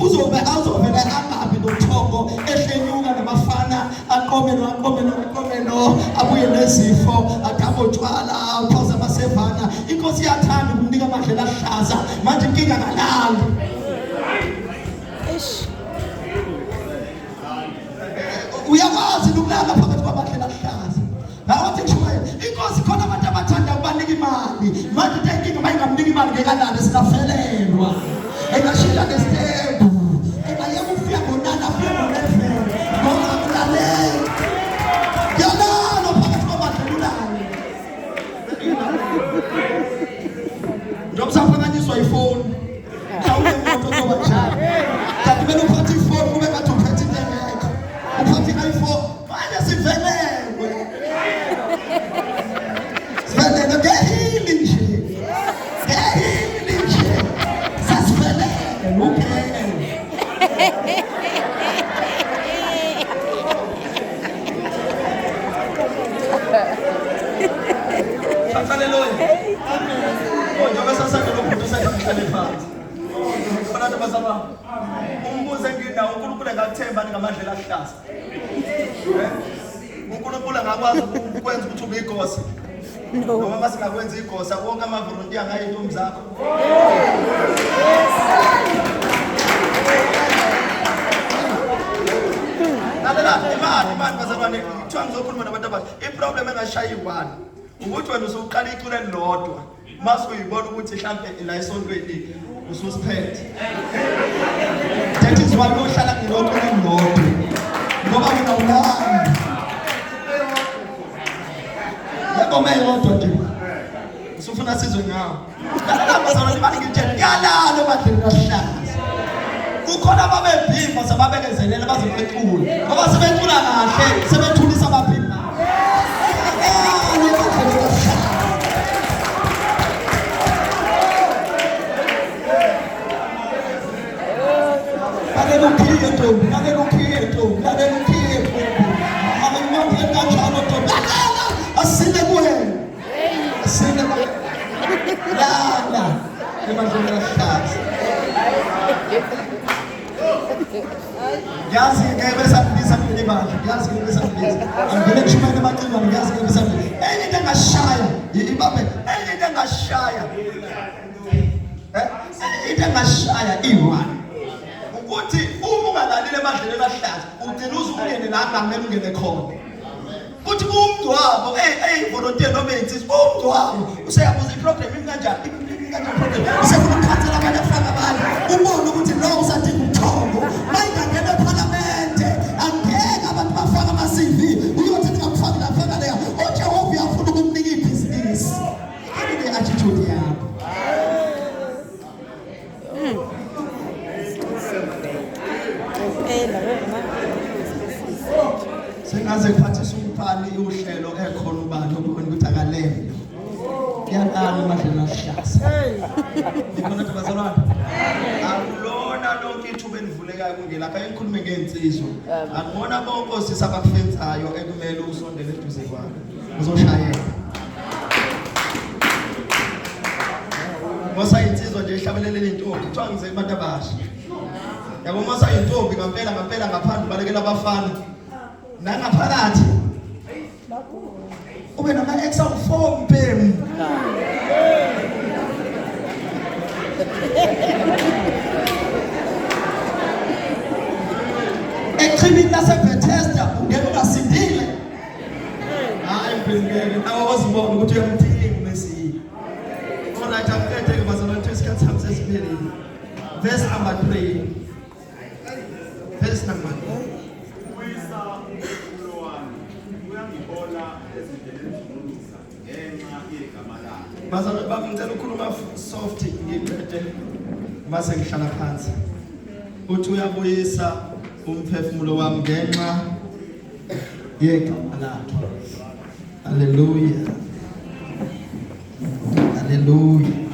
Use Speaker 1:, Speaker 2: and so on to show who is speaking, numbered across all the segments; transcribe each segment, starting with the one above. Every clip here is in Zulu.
Speaker 1: Uzobe azovele angabi nothongo ehlenyuka nabafana aqome no aqome no aqome no abuye nezifo adambe utshwala aphoze amasevana. Inkosi iyathanda ukumnika amadlela ahlaza manje inkinga kalali.
Speaker 2: Eish.
Speaker 1: Uyakwazi ukulala phakathi kwamadlela ahlaza. Ngawathi ngishumayela inkosi khona abantu abathanda ukubanika imali manje into inkinga bayingamnika imali ngeke alale singafelelwa engashintsha nestembu engayeka ukufika ngonani afike ngo-11 ngoba akulaleki kuyalala phakathi kwabadlelulayo njengoba usaphakanyiswa ifoni mhlawumbe imoto kuzoba njani kanti kumele uphathe ifoni kube ngathi uphethe into engekho uphathe i-iphone manje sivelelwe sivelelwe ngehili nje ngehili nje sesivelelwe okay Hallelujah. Oh, njengoba sasake lo bhuti usehlale phansi. Khona nto bazalwane. Umbuzo enginawo uNkulunkulu engakuthemba ngamadlela ahlaza. Eh? uNkulunkulu angakwazi ukwenza ukuthi ube igosa. Noma masingakwenza igosa wonke amavolontiya angayintombi zakho. Lalela imali imali bazalwane kuthiwa ngizokhuluma nabantu abasha. I-problem engashaya iyi-one ukuthi wena usuqala iculo elilodwa mase uyibona ukuthi mhlampe la esontweni ususiphethe. That is why uyohlala kulelo culo elilodwa ngoba wena ulali. Yebo eyodwa nje. Usufuna sizwe ngawo. Lalela bazalwane imali ngitshela kuyalala emadleni ahlaza. Kukhona ababebhimba sababekezelela baze becule. Ngoba sebecula kahle sebethulisa ababhimba. Kuyalala emadleni ahlaza. Lalela ukhiye ntombi, lalela ukhiye ntombi, lalela ukhiye ntombi. Akumandla kanjalo ntombi. Lalela asile kuwena. Asile kuwena. Lala emadleni ahlaza. Ngiyazi ngeke besangibiza kuleli bandla, ngiyazi ngeke besangibiza. Angivele ngishumayele emacingwane, ngiyazi ngeke besangibiza. Enye into engashaya, ibambe, enye into engashaya. Eh, into engashaya iyi-one ukuthi uma ungalalile emadlelweni ahlaza ugcina uze ungene la kungamele ungene khona kuthi umngcwabo eyivolontiya noma eyinsizwa umngcwabo useyabuza iprogram imi kanjani imi kanjani program usefuna ukukhansela abanye afake abanye ubone ukuthi lo usadinga ubuthongo mayingangena ephalamende angeke abantu bafake ama-cv uyothi ningamfaki lafaka leya ujehova uyafuna ukumnika ibhizinisi Yini le attitude yakho?
Speaker 2: Ngempela wena.
Speaker 1: Sengaze kuphathisa umbhali uhlelo ekhona ubani obona ukuthi akalele. Kuyalala emadleni ahlaza. Nikhona nje bazalwane? Akulona lonke ithuba elivulekayo kungelakho. Ake ngikhulume ngensizwa. Akubona bonke osisi abakufensayo ekumele usondele eduze kwabo. Uzoshayeka. Ngosa insizwa nje ihlabelele intombi kuthiwa ngize kubantu abasha. Yabo ngosa intombi ngampela ngampela ngaphandle ubalekela abafana. Nangaphakathi ube nama ex awu4 mbhemu. Echibini laseBethesda ungena ungasindile. Hayi mbhemu nawe wazibona ukuthi uyamdinga uMesiya. Alright, angiqede ke bazalwane ukuthi isikhathi sami sesiphelile. Verse number 3. Verse number 3.
Speaker 3: Ubuyisa umphefumulo wami, uyangihola ezindleleni zokulunga ngenxa yegama lakhe.
Speaker 1: Bazalwane bami ngicela ukukhuluma soft ngiqede mase ngihlala phansi. Uthi uyabuyisa umphefumulo wami ngenxa yegama lakhe. Hallelujah. Hallelujah.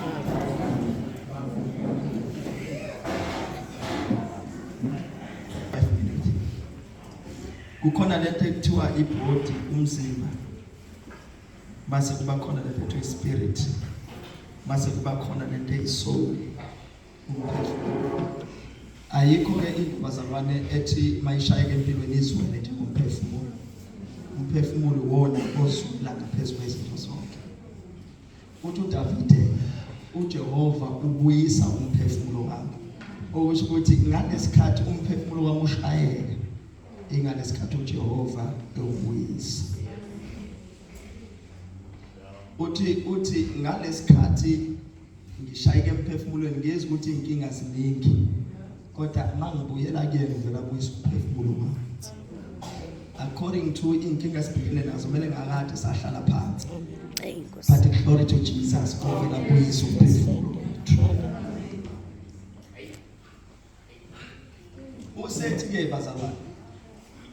Speaker 1: Kukhona lento ekuthiwa ibody umzimba. Mase kuba khona lento ekuthiwa ispirit. Mase kuba khona lento eyisoul. Umphefumulo. Ayikho ke into bazalwane ethi mayishayeke empilweni izwele njengomphefumulo. Umphefumulo wona ozula ngaphezu kwezinto zonke. Uthi uDavide uJehova ubuyisa umphefumulo wami. Okusho ukuthi ngalesikhathi umphefumulo wami ushayeka ingalesikhathi uJehova ewubuyisa. Uthi ngalesikhathi ngishayeke emphefumulweni ngizwe ukuthi inkinga ziningi kodwa mangibuyela kuyena ngivela buyisa umphefumulo wami according to inkinga esibhekene nazo kumele ngakade sahlala phansi but glory to Jesus ovela buyisa umphefumulo wethu. Usethi ke bazalwane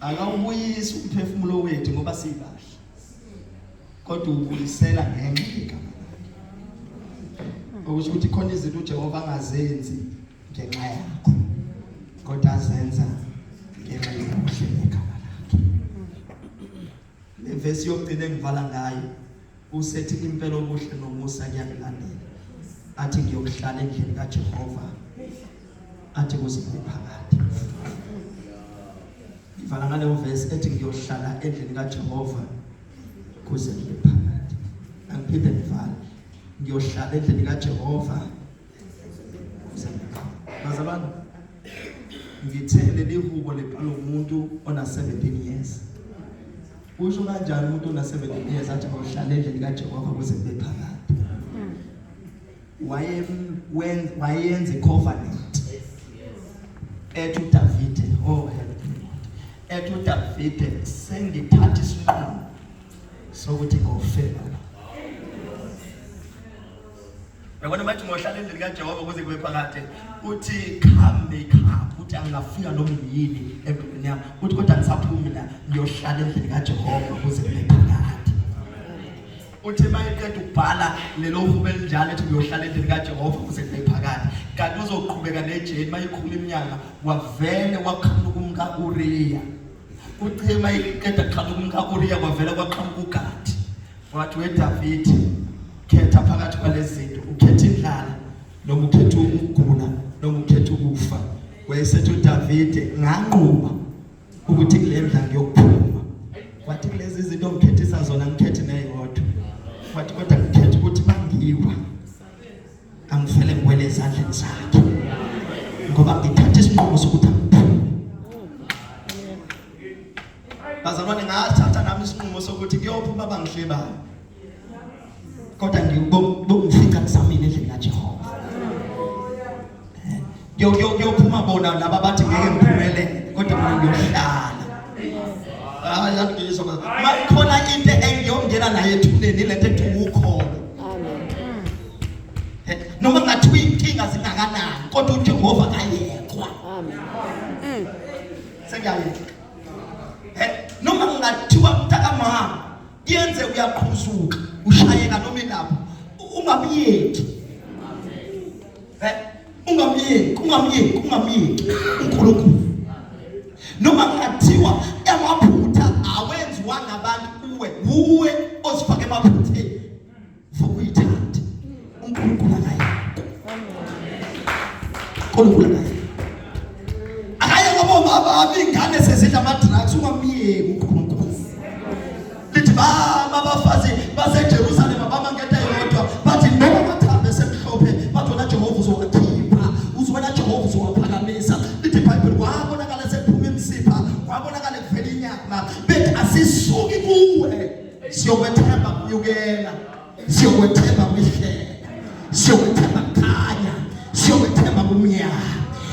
Speaker 1: akawubuyisi umphefumulo wethu ngoba sibahle kodwa ubuyisela ngenxa yegama lakhe okusho ukuthi khona izinto uJehova angazenzi ngenxa yakho kodwa azenza ngenxa yobuhle begama lakhe. Le vesi yokugcina engivala ngayo usethi impela obuhle nomusa kuyangilandela athi ngiyokuhlala endlini kaJehova athi kuze kube phakade. Ngivala ngaleyo vesi ethi ngiyohlala endlini kaJehova kuze kube phakade. Angiphinde ngivale, ngiyohlala endlini kaJehova kuze kube phakade. Bazalwane, ngithe leli hubo libhalwa umuntu ona 17 years. Usho kanjani umuntu ona 17 years athi ngohlala endlini kaJehova kuze kube phakade? Waye wayenza covenant ethi uDavide, oh help me Lord, ethi uDavide sengithatha isinqumo sokuthi ngofela la. Yabona manje ngohlala endlini kaJehova kuze kube phakade. Uthi come may come, uthi angafika noma yini empilweni yami. Uthi kodwa ngisaphumi la ngiyohlala endlini kaJehova kuze kube phakade. Uthi mayeqeda ukubhala lelo hubo elinjalo ethi ngiyohlala endlini kaJehova kuze kube phakade. Kanti uzoqhubeka nejeni mayikhula iminyaka wavele waqhamuka umka Uriya. Uthe mayiqeda kuqhamuka umka Uriya kwavele kwaqhamuka uGadi. Wathi weDavide khetha phakathi kwalezi zinto, ukhetha indlala noma ukhetha ukugula noma ukhetha ukufa. Wayesethi uDavide nganquma ukuthi kule ndla ngiyokuphuma. Wathi kulezi zinto ngikhethisa zona ngikhethe neyodwa. Wathi kodwa ngikhetha ukuthi bangiwa angifele ngiwele ezandleni zakhe ngoba ngithatha isinqumo sokuthi angiphume. Bazalwane ngathatha nami isinqumo sokuthi kuyophuma abangihlebayo kodwa ngiyobongifica ngisamile endlini kaJehova. Kuyophuma bona laba bathi ngeke ngiphumelele kodwa mina ngiyohlala. Hayi angizwa makhona into engiyongena naye ethuneni lento ethi ukholo.
Speaker 2: Amen.
Speaker 1: Noma kungathiwa inkinga zingakanani kodwa uJehova kayekwa.
Speaker 2: Amen.
Speaker 1: Sengiyayeka. Eh, noma kungathiwa mntakamama kuyenze uyaqhuzuka ushayeka noma ilapho ungamyeki. Eh, ungamyeki, ungamyeki, ungamyeki uNkulunkulu. Noma kungathiwa amaphutha awenziwa ngabantu kuwe, wuwe ozifake emaphutheni. Vuka uyithathe. uNkulunkulu akayekho. uNkulunkulu akayekho. Akayekho bomama ingane sezidla ama drugs ungamyeki uNkulunkulu. Lithi bama abafazi baseJerusalema bama ngento eyodwa bathi noma amathambo esemhlophe bathi wena Jehova uzowakhipha uzowena Jehova uzowaphakamisa. Lithi iBhayibheli kwabonakala sekuphuma imisipha kwabonakala kuvela inyama bethi asisuki kuwe siyokwethemba kunyukela siyokwethemba kwihlela siyokwethemba kukhanya siyokwethemba kumnyama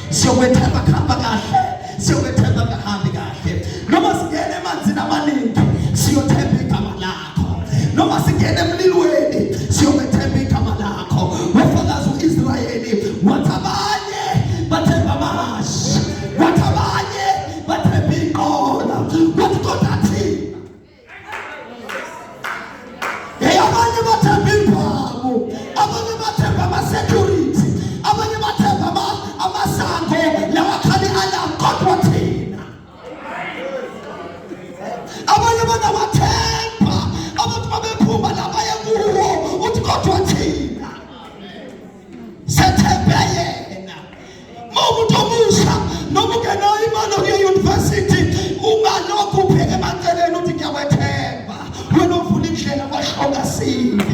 Speaker 1: siyokwethemba kuhamba kahle siyokwethemba kuhambi kahle noma singena emanzini amaningi siyothemba igama lakho noma singena emlilweni siyokwethemba igama lakho wafakaza uIsrayeli wathi abanye bathemba amahhashi wathi abanye bathemba inqola wathi kodwa thina Hey, abanye bathemba imbamu, abanye bathemba ama-security, abanye bathemba amasango lawakhala i-alarm, kodwa thina abanye banamathemba abantu babephuma la baye indlela kwahloka simo.